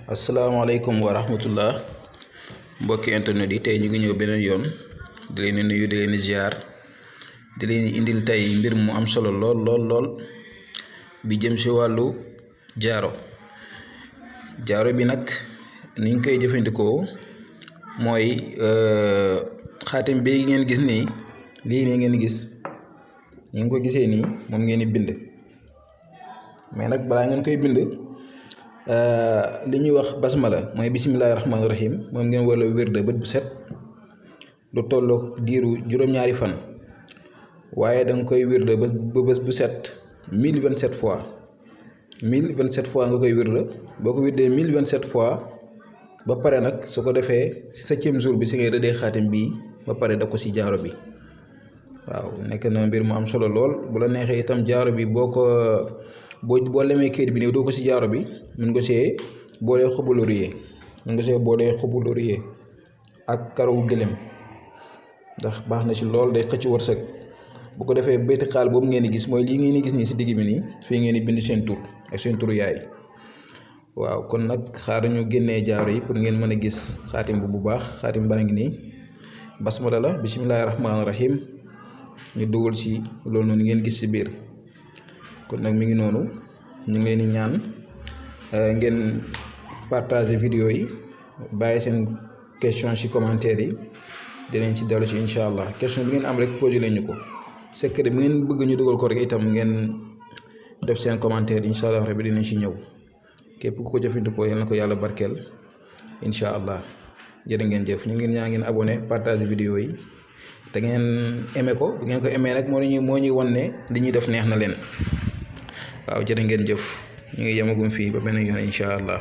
asalaamaaleykum wa rahmatullah mbokki internet yi tey ñu ngi ñëw beneen yoon di leen nuyu di leen ziar di leen indil tey mbir mu am solo lool bi jëm ci wàllu jaaro bi nag ni ñu koy jëfandikoo mooy xaatim bi ngeen gis nii lii nii ngeen gis ni nga ko gisee nii moom ngeen di bind mais nag balaa ngeen koy bind li ñuy wax basmala mooy bisimilahi rahmaani rahim moom ngeen war a wérde bët bu set lu tolloo diiru juróom-ñaari fan waaye da nga koy wérde ba bés bu set 1027 fois 1027 fois nga koy wérde boo ko wérdee 1027 fois ba pare nag su ko defee ci 7e jour bi si ngay rëddee xaatim bii ba pare da ko ci jaaro bi waaw nekk na mbir mu am solo lool bu la neexee itam jaaro bi boo lemee kayit bi nii doo ko ci jaaro bi mën nga see boolee xobu laurier ak karawu gëlëm ndax baax na ci lool day xëcc wërsëg bu ko defee béyti xaal boobu ngeen di gis mooy lii ngeen di gis nii ci digg bi nii fii ngeen di bind seen tur ak seen turu yaay waaw kon nag xaar ñu génnee jaaro yi pour ngeen mën a gis xaatim bu baax xaatim baa ngi nii basmala la bisimilahi rahmaani rahim ñu dugal ci loolu noonu ngeen gis ci biir kon nag mi ngi noonu ñu ngi leen di ñaan ngeen partager vidéo yi bàyyi seen question ci commentaire yi dinañ ci dellu ci incha allah question bi ngeen am rek posé leen ñu ko secret bi ngeen bëgg ñu dugal ko rek itam ngeen def seen commentaire incha allah rabbi dinañ ci ñëw képp ku ko jëfandikoo yal na ko yàlla barkeel incha allah jërë ngeen jëf ñu ngi ñaa ngeen abonné partager vidéo yi te ngeen aimé ko bu ngeen ko aimé nag moo ñuy wan ne li ñuy def neex na leen waaw jërë ngeen jëf ñu ngi yemagum fii ba beneen yoon incha allah.